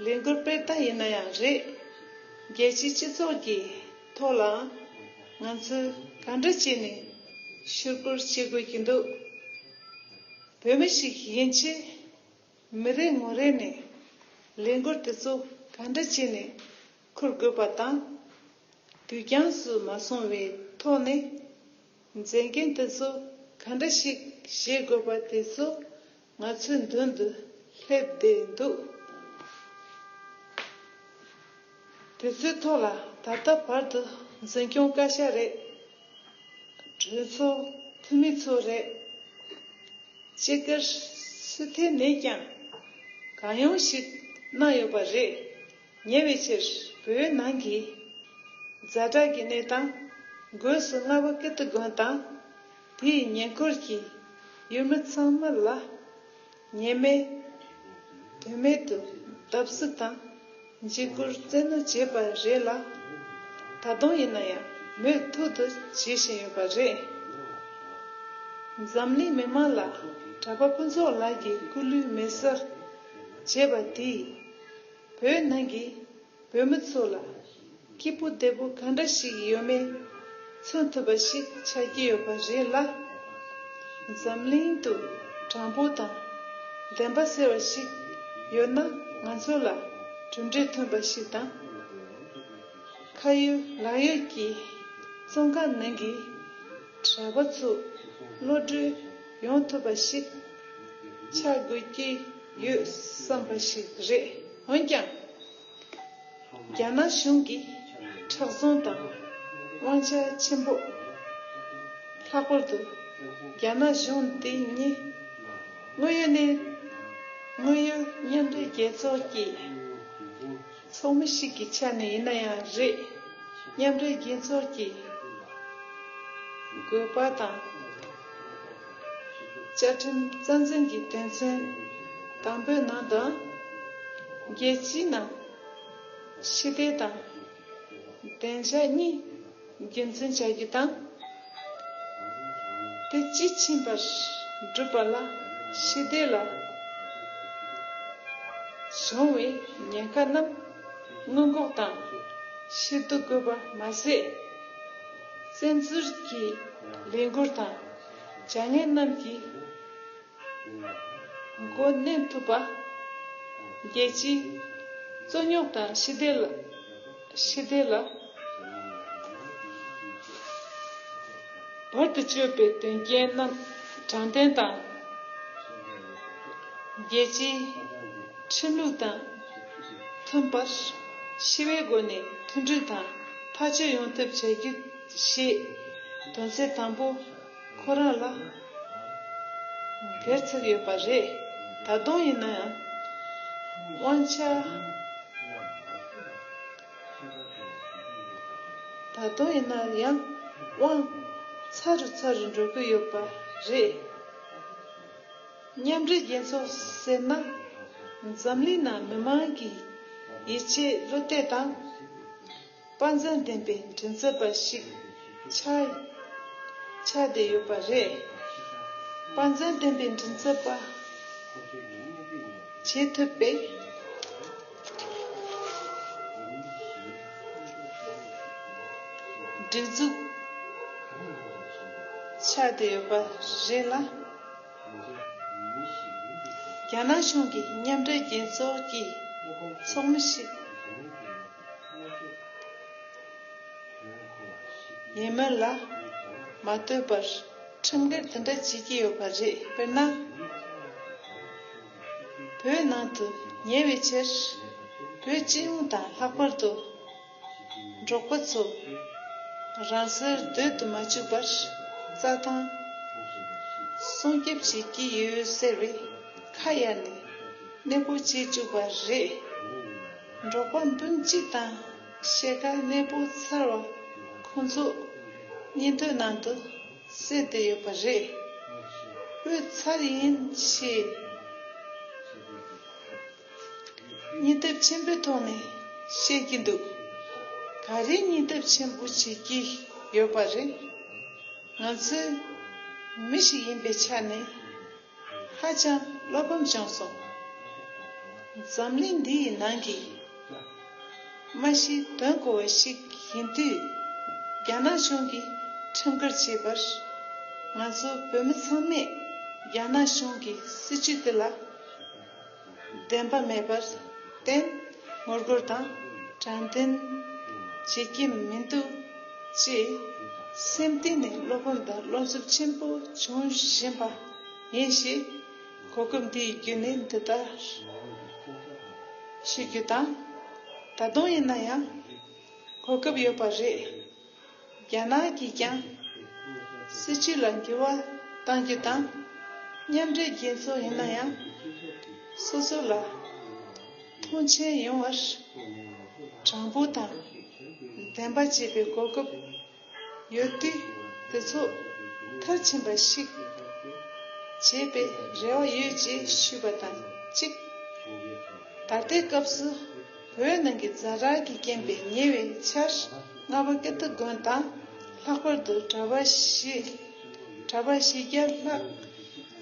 ལས་འགུལ་སྤེལ་སྟངས་ཡིན་ན་ཡང་རེད། རྒྱལ་སྤྱིའི་སྤྱི་ཚོགས་ཀྱི་ཐོག་ལའང་ང་ཚོས་ག་འདྲ་བྱས་ནས་ཞུ་སྐུལ་བྱེད་དགོས་ཀྱི་འདུག་བོད་མི་ཞིག་ཡིན་ཕྱིན། མི་རེ་ངོ་རེ་ནས་ལས་འགུལ་དེ་ཚོ་ག་འདྲ་བྱས་ནས་འཁུར་དགོས་པ་དང་། དུས་འགྱངས་སུ་མ་སོང་བའི་ཐོག་ནས། མཛད་འགན་དེ་ཚོ་ག་འདྲ་ཞིག་བཞེས་དགོས་པ་དེ་ཚོ་ང་ཚོའི་མདུན་དུ་སླེབས་བསྡད་འདུག་དེ་ཚོའི་ཐོག་ལ་ད་ལྟ་བར་དུ་འཛིན་སྐྱོང་བཀའ་ཤག་རེད། གྲོས་ཚོགས་འཐུས་མི་ཚོ་རེད། སྤྱི་སྒེར་སུ་དེ་ནས་ཀྱང་གང་ཡོང་ཞིག་གནང་ཡོད་པ་རེད། ཉེ་བའི་ཆར་བོད་ནང་གི་ཛ་དྲག་གི་གནས་སྟངས། སྒོས་སུ་རྔ་བ་ཀིརྟི་དགོན་དང་། དེའི་ཉེ་འཁོར་གྱི་ཡུལ་མི་ཚང་མ་ལ་ཉེས་མེད་དོན་མེད་དུ་བརྡབ་གསིག་དང་འཇིགས་སྐུལ་བཙན་གནོན་བྱས་པ་རེད་ལ། ད་དུང་ཡིན་ན་ཡང་མུ་མཐུད་དུ་བྱེད་བཞིན་ཡོད་པ་རེད། འཛམ་གླིང་མི་མང་ལ་གྲྭ་པ་ཕུན་ཚོགས་ལགས་ཀྱིས་སྐུ་ལུས་མེ་སྲེག་བྱས་པ་དེས་བོད་ནང་གི་བོད་མི་ཚོ་ལ་སྐྱིད་པོ་བདེ་པོ་ག་འདྲ་ཞིག་ཡོད་མེད་མཚོན་ཐུབ་པ་ཞིག་ཆགས་ཀྱི་ཡོད་པ་རེད་ལ། འཛམ་གླིང་དུ་དྲང་པོ་དང་བདེན་པ་ཟེར་བ་ཞིག་ཡོད་ན་ང་ཚོ་ལ་གྲུབ་འབྲས་ཐོན་པ་ཞིག་དང་། ཁ་ཡོད་ལག་ཡོད་ཀྱི་བཙོན་ཁང་ནང་གི་གྲྭ་པ་ཚོ་གློད་གྲོལ་ཡོང་ཐུབ་པ་ཞིག་ཆགས་དགོས་ཀྱི་ཡོད་བསམ་པ་ཞིག་རེད། འོན་ཀྱང་། རྒྱ་ནག་གཞུང་གི་མཁྲེགས་བཟུང་དང་དབང་ཆ་ཆེན་པོ། ལྷག་པར་དུ་རྒྱ་ནག་གཞུང་འདི་ཉིད་དངོས་ཡོད་ནས་དངོས་ཡོད་མཉམ་འབྲེལ་རྒྱལ་ཚོགས་ཀྱི་ཚོགས་མི་ཞིག་གི་ཆ་ནས་ཡིན་ན་ཡང་རེད། མཉམ་འབྲེལ་རྒྱལ་ཚོགས་ཀྱི་དགོས་པ་དང་། བཅའ་ཁྲིམས་རྩ་འཛིན་གྱི་དོན་ཚན་དང་པོའི་ནང་དུ། རྒྱལ་སྤྱིའི་ནང་ཞི་བདེ་དང་བདེ་འཇགས་གཉིས་རྒྱུན་འཛིན་བྱ་རྒྱུ་དང་། དེ་དཔྱིས་ཕྱིན་པར་བསྒྲུབ་པ་ལ་ཞི་བདེ་ལ་བྱུང་བའི་ཉེན་ཁ་རྣམས་སྔོན་འགོག་དང་ཞི་བསྡུ་དགོས་པ་མ་ཟད། བཙན་འཛུལ་གྱི་ལས་འགུལ་དང་བྱ་ངན་རྣམས་ཀྱི་འགོ་གནོན་ཐུབ་པ། རྒྱལ་སྤྱིའི་རྩོད་རྙོག་དང་ཞི་བདེ་ལ་ཞི་བདེ་ལ་བར་དུ་གཅོད་པའི་དོན་རྐྱེན་རྣམས་དྲང་བདེན་དང་། རྒྱལ་སྤྱིའི་ཁྲིམས་ལུགས་དང་མཐུན་པར་ཞི་བའི་སྒོ་ནས་མཐུན་སྒྲིལ་དང་ཐག་གཅོད་ཡོང་ཐབས་བྱ་རྒྱུ་ཞེས་དོན་ཚན་དང་པོ་ཁོ་རང་ལ་འགལ་ཚུལ་ཡོད་པ་རེད། ད་དུང་ཡིན་ན་ཡང་དབང་ཆ། ད་དུང་ཡིན་ན་ཡང་དབང་ཚ་རུ་ཚ་རུ་འགྲོ་གི་ཡོད་པ་རེད། མཉམ་འབྲེལ་རྒྱལ་ཚོགས་ཟེར་ན་འཛམ་གླིང་ནང་མི་མང་གི་ཡིད་ཆེས་བློ་གཏད་དང་། དཔའ་མཛངས་ལྡན་པའི་མགྲིན་ཚབ་པ་ཞིག་ཆགས་ཆགས་བསྡད་ཡོད་པ་རེད། དཔའ་མཛངས་ལྡན་པའི་མགྲིན་ཚབ་པ་བྱེད་ཐུབ་པའི་སྒྲིག་འཛུགས་ཆགས་བསྡད་ཡོད་པ་རེད་ལ། རྒྱ་ནག་གཞུང་གིས་མཉམ་འབྲེལ་རྒྱལ་ཚོགས་ཀྱི་ཚོགས་མི་ཞིག་ཡིན་མིན་ལ་མ་ལྟོས་པར་ཁྲིམས་འགལ་དེ་འདྲ་བྱེད་ཀྱི་ཡོད་པ་རེད། དཔེར་ན། བོད་ནང་དུ་ཉེ་བའི་ཆར་བོད་སྤྱི་ཡོངས་དང་ལྷག་པར་དུ་འབྲོག་པ་ཚོ་རང་སོར་སྡོད་དུ་མ་བཅུག་པར་རྩྭ་ཐང་སྲུང་སྐྱོབ་བྱེད་ཀྱི་ཡོད་ཟེར་བའི་ཁ་གཡར་ནས་གནས་སྤོ་བྱེད་བཅུག་པ་རེད། འབྲོག་པ་འབུམ་གཅིག་དང་ཕྱེད་ཀ་གནས་སྤོ་ཚར་བ་ཁོང་ཚོ་སྙིང་སྟོབས་ནང་དུ་གསལ་བསྡད་ཡོད་པ་རེད། དབུས་ཚར་ཡིན་ཞེས་སྙིང་སྟོབས་ཆེན་པོའི་ཐོག་ནས་བཤད་ཀྱི་འདུག་ག་རེ་སྙིང་སྟོབས་ཆེན་པོ་བྱེད་ཀྱི་ཡོད་པ་རེད། ང་ཚོའི་མི་ཞིག་ཡིན་པའི་ཆ་ནས་ཧ་ཅང་བློ་ཕམ་བྱུང་སོང་། འཛམ་གླིང་འདིའི་ནང་གི་མ་གཞི་དོན་གོ་བ་ཞིག་ཡིན་དུས། རྒྱ་ནག་གཞུང་གིས་ཁྲིམས་འགལ་བྱས་པར་ང་ཚོ་བོད་མི་ཚང་མས་རྒྱ་ནག་གཞུང་གི་སྲིད་བྱུས་དེ་ལ་བདེན་པ་མེད་པར་བརྟེན་ངོ་རྒོལ་དང་དྲང་བདེན་བྱེད་ཀྱི་མི་འདུག་ཅེས་སེམས་གཏིང་ནས་བློ་ཕམ་དང་བློ་འཚབ་ཆེན་པོ་བྱུང་བཞིན་པ་ཡིན་ཞེས། གོ་སྐབས་འདི་བརྒྱུད་ནས་འདི་ལྟར་ཞུ་རྒྱུ་དང་། ད་དུང་ཡིན་ན་ཡང་གོ་སྐབས་ཡོད་པ་རེད། རྒྱ་ནག་གིས་ཀྱང་སྲིད་བྱུས་ལ་འགྱུར་བ་གཏང་རྒྱུ་དང་། མཉམ་འབྲེལ་རྒྱལ་ཚོགས་ཡིན་ན་ཡང་སོ་སོ་ལ་མཐོང་མཆན་ཡོང་བར་དྲང་པོ་དང་བདེན་པ་བྱེད་པའི་གོ་སྐབས་ ཡོད་དུས་དེ་ཚོ་མཐར་ཕྱིན་པ་ཞིག་བྱེད་པའི་རེ་བ་ཡོད་ཅེས་ཞུས་པ་དང་གཅིག། ད་ལྟའི་སྐབས་སུ་བོད་ནང་གི་ཛ་དྲག་གི་རྐྱེན་པས་ཉེ་བའི་ཆར་རྔ་པ་ཀིརྟི་དགོན་དང་། ལྷག་པར་དུ་གྲྭ་པ་བཞི་གྲྭ་པ་བཞི་བརྒྱ་ལྷག་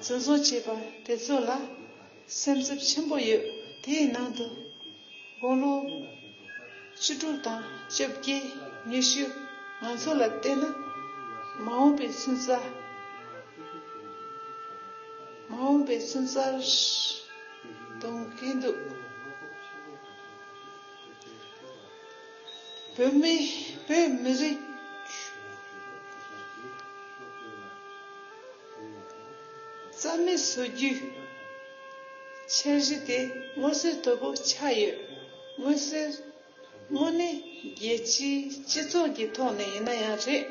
འཛིན་བཟུང་བྱས་པ་དེ་ཚོ་ལ་སེམས་འཚབ་ཆེན་པོ་ཡོད། དེའི་ནང་དུ་དགུང་ལོ་བཅུ་དྲུག་དང་བཅོ་བརྒྱད། ཉི་ཤུ། ང་ཚོ་ལ་བལྟས་ན་མ་འོངས་པའི་སོན་རྩ་མ་འོངས་པའི་སོན་རྩར་གདོང་གིན་འདུག། བོད་མི་བོད་མི་རིགས་རྩ་མེད་བཟོ་རྒྱུའི་འཆར་གཞི་དེ་མངོན་གསལ་དོད་པོ་ཆགས་ཡོད། མངོན་གསལ་དངོས་གནས་རྒྱལ་སྤྱིའི་སྤྱི་ཚོགས་ཀྱི་ཐོག་ནས་ཡིན་ན་ཡང་རེད།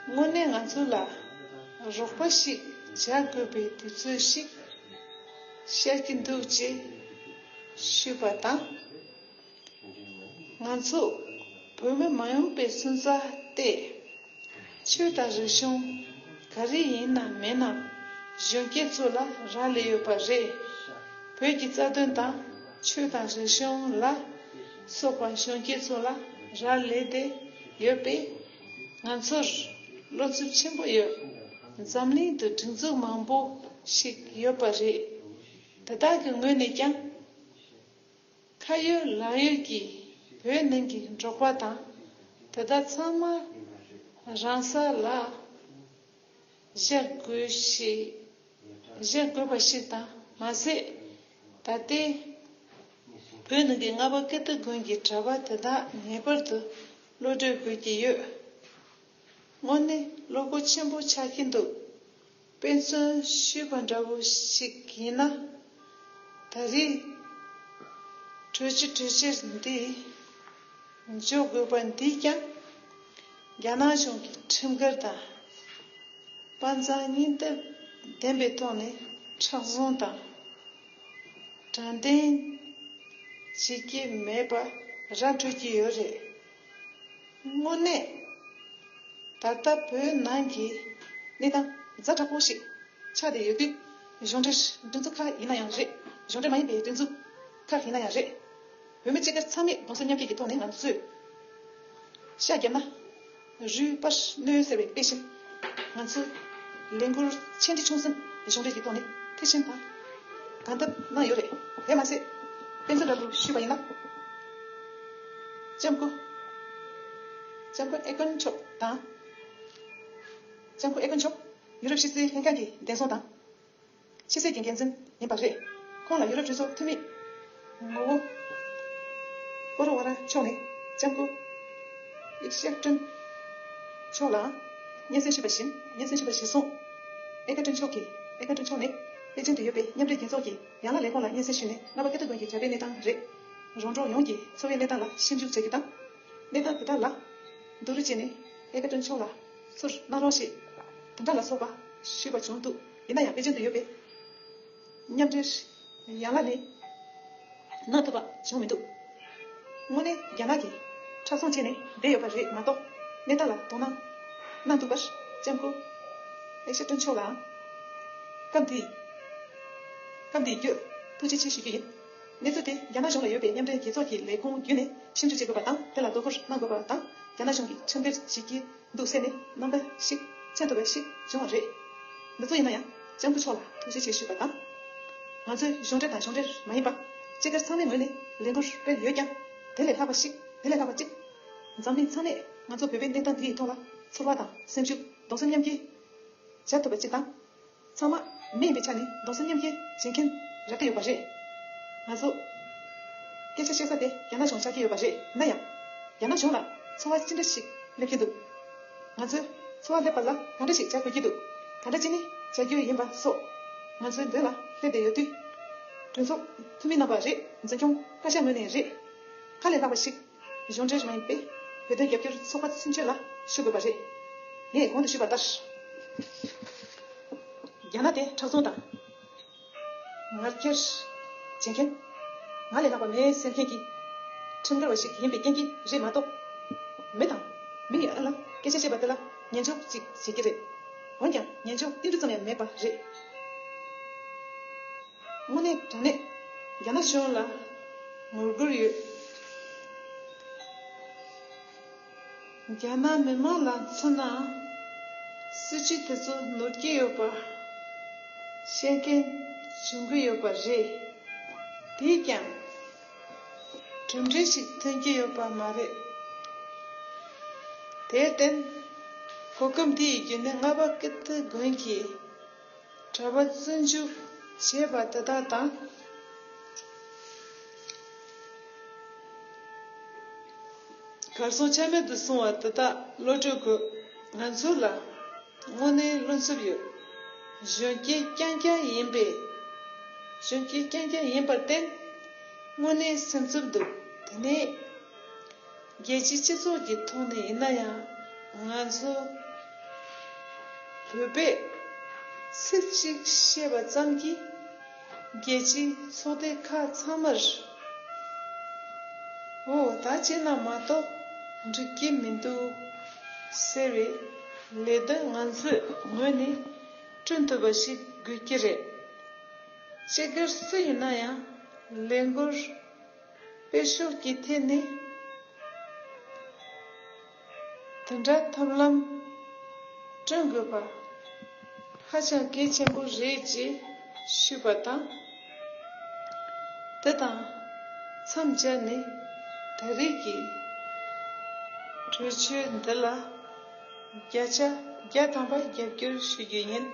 དངོས་གནས་ང་ཚོ་ལ་རོགས་པ་ཞིག་བྱ་དགོས་པའི་དུས་ཚོད་ཞིག་ཤར་གྱི་འདུག་ཅེས་ཞུས་པ་དང་། ང་ཚོ་བོད་མི་མ་ཡིན་པའི་སོན་རྩ་སྟེ། ཆོས་དང་རིག་གཞུང་ག་རེ་ཡིན་ནམ་མིན་ནམ་གཞོན་སྐྱེས་ཚོ་ལ་རག་ལས་ཡོད་པ་རེད། བོད་ཀྱི་རྩ་དོན་དང་ཆོས་དང་རིག་གཞུང་ལ་སོགས་པ་གཞོན་སྐྱེས་ཚོ་ལ་རག་ལས་བསྡད་ཡོད་པས། ང་ཚོར་བློ་འཚབ་ཆེན་པོ་ཡོད། འཛམ་གླིང་དུ་སྒྲིག་འཛུགས་མང་པོ་ཞིག་ཡོད་པ་རེད། དེ་དག་གི་ངོས་ནས་ཀྱང་ཁ་ཡོད་ལག་ཡོད་ཀྱིས་བོད་ནང་གི་འབྲོག་པ་དང་དེ་དག་ཚང་མ་རང་ས་ལ་བཞག་དགོས་ཤིག་བཞག་དགོས་པ་ཞིག་དང་མ་ཟད། ད་ལྟའི་བོད་ནང་གི་རྔ་པ་ཀིརྟི་དགོན་གྱི་གྲྭ་པ་དེ་དག་ངེས་པར་དུ་གློད་གྲོལ་དགོས་ཀྱི་ཡོད། དངོས་གནས་བློ་ཁོག་ཆེན་པོ་ཆགས་ཀྱི་འདུག། དཔེ་མཚོན་ཞུས་པ་འདྲ་བོ་ཞིག་ཡིན་ན། ད་རེས་གྲོས་ཆོད་གྲོས་ཆོད་འདི་འཇོག་དགོས་པ་འདིས་ཀྱང་རྒྱ་ནག་གཞུང་གི་ཁྲིམས་འགལ་དང་། དཔའ་མཛངས་སྙིང་སྟོབས་ལྡན་པའི་ཐོག་ནས་མཁྲེགས་བཟུང་དང་། དྲང་བདེན་བྱེད་ཀྱི་མེད་པ་ར་འཕྲོད་ཀྱི་ཡོད་རེད། དངོས་གནས་ད་ལྟ་བོད་ནང་གི་གནས་སྟངས་ཛ་དྲག་པོ་ཞིག་ཆགས་བསྡད་ཡོད་དུས། གཞུང་འབྲེལ་སྒྲིག་འཛུགས་ཁག་ཡིན་ན་ཡང་རེད། གཞུང་འབྲེལ་མ་ཡིན་པའི་སྒྲིག་འཛུགས་ཁག་ཡིན་ན་ཡང་རེད། བོད་མི་སྤྱི་སྒེར་ཚང་མས་གདུང་སེམས་མཉམ་སྐྱེད་ཀྱི་ཐོག་ནས་ང་ཚོས་ཤ་བརྒྱབ་ན་རུས་པར་གནོད་ཟེར་བའི་དཔེ་བཞིན། ང་ཚོས་ལས་འགུལ་ཆེ་འབྲིང་ཆུང་གསུམ་གཞུང་འབྲེལ་གྱི་ཐོག་ནས་མཐིལ་ཕྱིན་དང་གང་ཐུབ་གནང་ཡོད་རེད། དེ་མ་ཟད་དཔེ་མཚོན་འདྲ་བོ་ཞུས་པ་ཡིན་ན། ལྕམ་སྐུ། ལྕམ་སྐུ་ཨེ་ཀོན་མཆོག་དང་། ལྕམ་སྐུ་ཨེ་ཀོན་མཆོག་ཡུ་རོབ་ཕྱི་སྲིད་ལྷན་ཁང་གི་བདེ་སྲུང་དང་། ཕྱི་སྲིད་ཀྱི་འགན་འཛིན་ཡིན་པ་རེད། ཁོང་ལ་ཡུ་རོབ་གྲོས་ཚོགས་འཐུས་མི་ངོ་བོ་ཀོ་རོ་ཝ་ར་མཆོག་ནས་ལྕམ་སྐུ་ཨེ་ཤ་ཀྲུན་མཆོག་ལའང་སྙན་སེང་ཞུས་པ་བཞིན། སྙན་སེང་ཞུས་པ་གཞིར་བཟུང་། ཨེ་ཀ་ཀྲུན་མཆོག་གིས། ཨེ་ཀ་ཀྲུན་མཆོག་ནས་པེ་ཅིན་དུ་ཡོད་པའི་མཉམ་འབྲེལ་རྒྱལ་ཚོགས་ཀྱི་ཡན་ལག་ལས་ཁུངས་ལ་སྙན་སེང་ཞུས་ནས། རྔ་པ་ཀིརྟི་དགོན་གྱི་གྲྭ་པའི་གནས་སྟངས་རེད། རོང་འབྲོག་ཡོངས་ཀྱི་འཚོ་བའི་གནས་སྟངས་ལ་ཞིབ་འཇུག་བྱེད་རྒྱུ་དང་། གནས་སྟངས་དེ་དག་ལ་བསྡུར་རེས་བྱས་ནས་ཨེ་ཀ་ཀྲུན་མཆོག་ལ་ཚུར་གནང་རོགས་ཞེས་དེ་འདྲ་ལ་སོགས་པ་ཞུས་པ་བྱུང་འདུག། ཡིན་ན་ཡང་པེ་ཅིན་དུ་ཡོད་པའི་མཉམ་འབྲེལ་ཡན་ལག་ནས་གནང་ཐུབ་པ་བྱུང་མི་འདུག། དངོས་གནས་རྒྱ་ནག་གིས་མཁྲེགས་བཟུང་བྱས་ནས་བསྡད་ཡོད་པ་རེད་མ་གཏོགས། གནས་སྟངས་ལ་དོ་སྣང་གནང་ཐུབ་པར་ལྕམ་སྐུ་ཨེ་ཤ་ཀྲུན་མཆོག་ལའང་སྐབས་འདིའི་སྐབས་འདིའི་བརྒྱུད་ཐུགས་རྗེ་ཆེ་ཞུ་རྒྱུ་ཡིན། གནས་ཚུལ་དེ་རྒྱ་ནག་གཞུང་ལ་ཡོད་པའི་མཉམ་འབྲེལ་རྒྱལ་ཚོགས་ཀྱི་ལས་ཁུངས་བརྒྱུད་ནས་ཞིབ་འཇུག་བྱེད་དགོས་པ་དང་། དེ་ལ་དོ་ཁུར་གནང་དགོས་པ་དང་། རྒྱ་ནག་གཞུང་གིས་ཁྲིམས་འགལ་བྱེད་ཀྱི་འདུག་ཟེར་ནས་རྣམ་པ་ཞིག་མཚོན་ཐུབ་པ་ཞིག་བྱུང་བ་རེད། འདི་ཚོ་ཡིན་ན་ཡང་ལྕམ་སྐུ་མཆོག་ལ་ཐུགས་རྗེ་ཆེ་ཞུས་པ་དང་། ང་ཚོས་གཞུང་འབྲེལ་དང་གཞུང་འབྲེལ་མ་ཡིན་པ་སྤྱི་སྒེར་ཚང་མའི་ངོས་ནས་ལས་འགུལ་སྤེལ་ཡོད་ཀྱང་། དེ་ལས་ལྷག་པ་ཞིག་དེ་ལས་ལྷག་པ་གཅིག་འཛམ་གླིང་ཚང་མས་ང་ཚོ་བོད་པའི་གནས་སྟངས་འདི་ཡི་ཐོག་ལ་ཚོར་བ་དང་སེམས་ཤུགས་གདུང་སེམས་མཉམ་སྐྱེད་བྱ་ཐུབ་པ་གཅིག་དང་། ཚང་མ་མི་ཡིན་པའི་ཆ་ནས་གདུང་སེམས་མཉམ་སྐྱེད་བྱེད་མཁན་རག་གི་ཡོད་པ་རེད། ང་ཚོ་སྐད་ཆ་བཤད་ས་དེ་རྒྱ་ནག་གཞུང་ཆགས་ཀྱི་ཡོད་པ་རེད། ཡིན་ན་ཡང་རྒྱ་ནག་གཞུང་ལ་ཚོར་བ་ཅི་འདྲ་ཞིག་སླེབས་ཀྱི་འདུག། ང་ཚོས་ཚོར་བ་སླེབས་པ་ལ་གང་འདྲ་ཞིག་བྱ་དགོས་ཀྱི་འདུག། ག་འདྲ་ཅིག་ནས་བྱ་རྒྱུ་ཡིན་པ་སོགས་ང་ཚོའི་མདུན་ལ་སླེབས་བསྡད་ཡོད་དུས། གྲོས་ཚོགས་འཐུས་མི་རྣམ་པ་རེད། འཛིན་སྐྱོང་བཀའ་ཤག་ངོས་ནས་རེད། ཁ་ལས་ལྷག་པ་ཞིག་གཞུང་འབྲེལ་མ་ཡིན་པའི་བོད་དོན་རྒྱབ་སྐྱོར་ཚོགས་པ་ཚུན་ཆད་ལ་ཞུ་དགོས་པ་རེད། ངས་གོང་དུ་ཞུས་པ་ལྟར། རྒྱ་ནག་དེ་མཁྲེགས་བཟུང་དང་ངར་སྐྱེལ་བྱེད་མཁན། ང་ལས་ལྷག་པ་མེད་ཟེར་མཁན་གྱི་ཁྲིམས་འགལ་བ་ཞིག་ཡིན་པའི་རྐྱེན་གྱིས་རེད་མ་གཏོགས། མི་དང་མི་ཡི་ཨ་ལ་སྐད་ སྐད་ཆ་བཤད་པ་དེ་ལ་ཉན་ཕྱོགས་གཅིག་བྱེད་ཀྱི་རེད། འོན་ཀྱང་ཉན་ཕྱོགས་ཏིལ་འབྲུ་ཙམ་ཡང་མེད་པ་རེད། དངོས་གནས་དྲང་གནས་རྒྱ་ནག་གཞུང་ལ་ངོ་རྒོལ་ཡོད། རྒྱ་ནག་མི་མང་ལ་མཚོན་ན། སྲིད་ཇུས་དེ་ཚོ་ནོར་གྱི་ཡོད་པ་ཤེས་མཁན་བྱུང་གི་ཡོད་པ་རེད། དེས་ཀྱང་གྲུབ་འབྲས་ཤིག་ཐོན་གྱི་ཡོད་པ་མ་རེད། དེར་བརྟེན། གོ་སྐབས་འདི་ཡི་བརྒྱུད་ནས་རྔ་པ་ཀིརྟི་དགོན་གྱི་གྲྭ་པ་བཙོན་འཇུག་བྱས་པ་དེ་དག་དང་། གར་སོང་ཆ་མེད་དུ་སོང་བ་དེ་དག་གློད་གྲོལ་དགོས། ང་ཚོ་ལ་དངོས་གནས་བློ་འཚབ་ཡོད། གཞོན་སྐྱེས་རྐྱང་རྐྱང་ཡིན་པས། གཞོན་སྐྱེས་རྐྱང་རྐྱང་ཡིན་པར་བརྟེན། དངོས་གནས་སེམས་འཚབ་འདུག་དེ་ནས། རྒྱལ་སྤྱིའི་སྤྱི་ཚོགས་ཀྱི་ཐོག་ནས་ཡིན་ན་ཡང་། ང་ཚོ་བོད་པས་ཚིག་གཅིག་བཤད་པ་ཙམ་གྱིས་རྒྱལ་སྤྱིའི་ཚོགས་སྡེ་ཁག་ཚང་མར། འོ་ད་བྱས་ན་མ་གཏོགས་འགྲིག་གི་མི་འདུག་ཟེར་བའི་ལས་དོན་ང་ཚོའི་ངོས་ནས་བསྐྲུན་ཐུབ་པ་ཞིག་དགོས་ཀྱི་རེད། སྤྱི་སྒེར་སུ་ཡིན་ན་ཡང་ལས་འགུལ་སྤེལ་ཕྱོགས་ཀྱི་ཐད་ནས་དེ་འདྲ་ཐབས་ལམ་བསྐྲུན་དགོས་པ་ཧ་ཅང་གལ་ཆེན་པོ་རེད་ཅེས་ཞུས་པ་དང་། དེ་དང་མཚམས་སྦྱར་ནས་ད་རེས་ཀྱི་གྲོས་ཆོད་འདི་ལ་བརྒྱ་ཆ་བརྒྱ་ཐམ་པ་རྒྱབ་སྐྱོར་ཞུ་རྒྱུ་ཡིན།